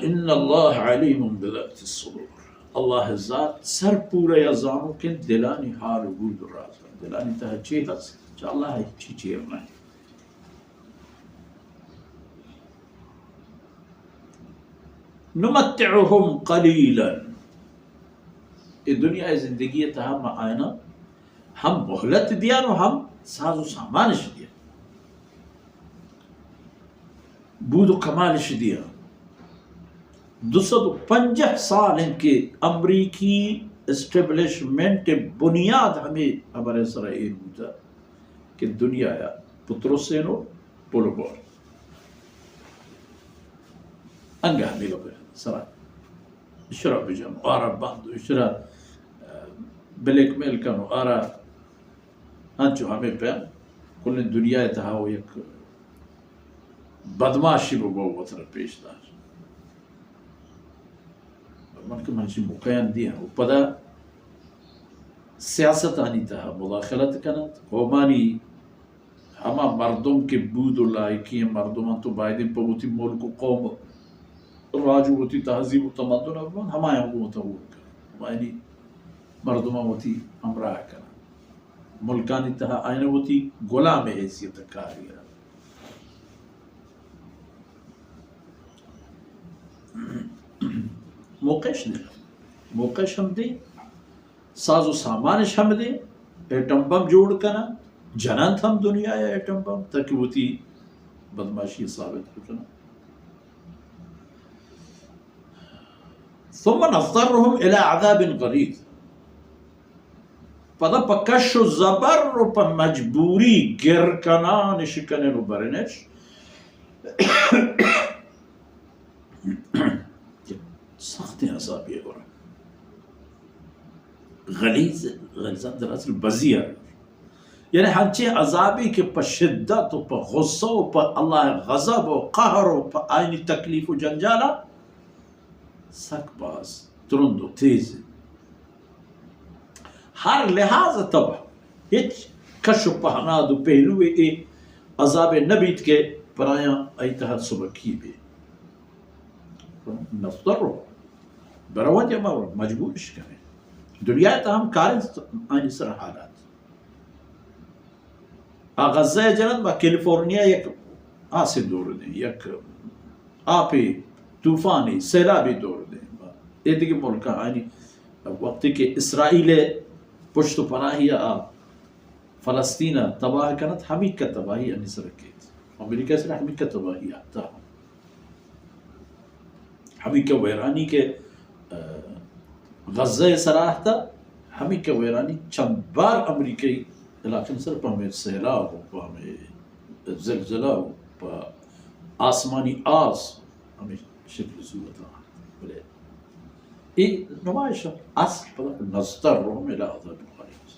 ان اللہ علیم بذات الصدور، اللہ ذات سر پورا یا زانو کہ دلانی حال و بود و راز، دلانی تہا چی ہست، چہ اللہ چی چیر نہ۔ نمتعهم قلیلا، اے دنیا زندگی تہا ما آیانا ہم مہلت دیان و ہم ساز و سامانش دیان، بود و کمالش دیان۔ دو سد و پنجاہ سال انت کہ امریکی اسٹیبلشمنٹ بنیاد ہمے ہبر سرا ایر بوتا کہ دنیا یا پترسین و پلو بور انگا ہمے گپ سرا اشرا بجن، آرا بند، اشرا، اه، بلیک میل کن و آرا انچو ہمے پیم کلیں دنیا تہا و یک بدماشی ببو وترا پیش دار۔ من کہ منشی موقعان دیاں و پدا سیاستانی تہا مداخلت کننت، قومانی ہما مردم کہ بود و لائقیں مردم انت و بایدیں پہ وتی ملک و قوم، راج و وتی تہذیب و تمدن ء ببن، ہمایاں گوں وتا ہور کنن، ہمایانی مردماں وتی ہمراہ کنن، ملکانی تہا آیاں وتی غلام حیثیت کار گرن۔ موقعش دے، موقعش ہم دے، ساز و سامانش ہم دے، ایٹم بم جوڑ کنن، جننت ہم دنیا ء ایٹم بم تاکہ وتی بدماشی ثابت بکنن۔ ثم نضطرهم الى عذاب غلیظ، پدا پہ کش و زبر و پہ مجبوری گر کنان اش کنن و برنش۔ سختیں عذابے گورا۔ غلیظ، غلیظ در اصل بزیر۔ یعنی ہنچیں عذابے کہ پہ شدت و پہ غصہ و پہ اللہ غضب و قہر و پہ آئینی تکلیف و جنجالا سک باز ترند و تیز انت۔ ہر لحاظ تباہ، ہچ کش و پہناد و پہلوے اے عذابے نہ بیت کہ پرایاں آئی تہا سبکی بے۔ نضطرهم، برو یا مبرو، مجبورش کنیں۔ دنیا تہا ہم کاریں آنی سر حالات۔ آ غزہ ء جنت، ما کیلیفورنیا یک آسے دور دیں، یک آپے طوفانی سیلابی دور دیں۔ اے دگہ ملک آنی وقتی کہ اسرائیل پشت و پناہی آ فلسطین تباہ کنت، ہمیکہ تباہی انی سر کیت۔ امریکہ سر ہمیکہ تباہی آتا۔ ہمیکہ ویرانی کہ، اه، غزہ سرا اہتا، ہمیکہ ویرانی چند بار امریکی علاقہ سر پہ ہمیں سیلاب و پہ ہمیں زلزلہ و پہ آسمانی آس ہمیں شکل صورت آہت۔ بلے اے نمائش اصل پدا نضطرهم الى عذاب غلیظ۔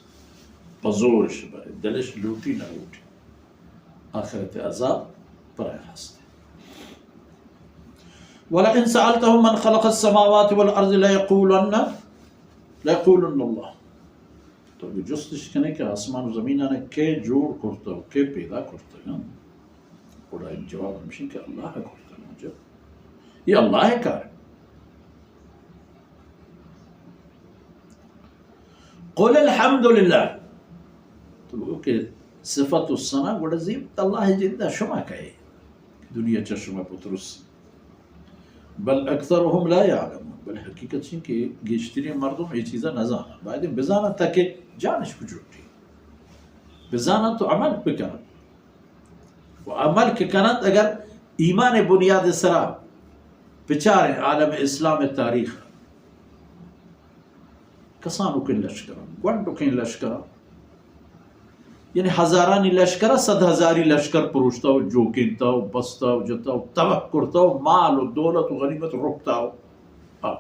پہ زورش برے، دلش لوٹی نہ لوٹی۔ آخرت عذاب پرایاں ہست۔ ولئن سألتهم من خلق السماوات والأرض ليقولن، ليقولن الله۔ تو اگہ جستش کنے کہ آسمان و زمینان کے جوڑ کرتا و کے پیدا کرتا، گڑا جواب ہمشی کہ اللہ کرتا۔ یہ اللہ کار۔ قل الحمد لله۔ تو بگو کہ صفت و ثنا گڑا زیبت اللہ جندا، شما کئے دنیا چہ شما پترس۔ بل اکثرهم لا يعلمون، بل حقیقت چین کہ گیشترین مردم اے چیزا نزانن۔ باید بزانن تاکہ جانش کجوٹی۔ بزانن تو عمل بکنن۔ و عمل کہ کننت، اگر ایمان بنیاد سرا بچاریں عالم اسلام تاریخ، کسانوکیں لشکر، گونڈوکیں لشکر، یعنی ہزارانی لشکر، صد ہزاری لشکر پروشتا و جوکینتا و بستا و جتا و تباہ کرتا و مال و دولت و غنیمت رکتا و، آ،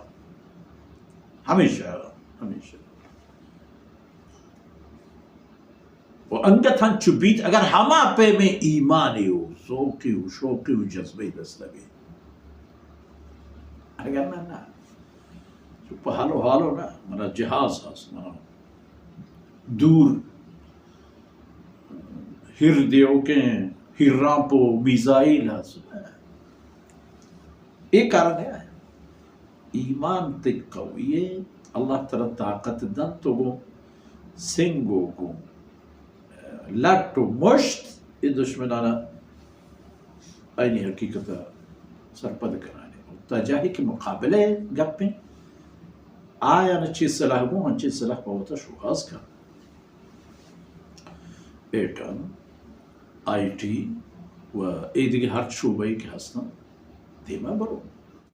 ہمیشہ، ہمیشہ۔ و انگت ہنچو بیت، اگر ہما پیمیں ایمانے و ذوقے و شوقے و جذبے دست بیت۔ اگر نہ، نہ۔ چو پہ حال و حالو نہ، منا جہاز ہست، منا دور ہر دیوکیں ہیرامپ و میزائل ہست۔ اے کار نہ۔ ایمان تئی قوی اے، اللہ ترا طاقت دنت تو گوں سنگ و گوں لٹ و مشت اے دشمنانا آئینی حقیقت سرپد کنانی۔ تا جاہی کہ مقابلہ گپیں، آیان چی سلاح گوں، ہنچی سلاح پہ وتا شوہاز کن۔ ایٹم، آئی ٹی و اے دگہ ہر شعبہ کہ ہستن، دیما برو۔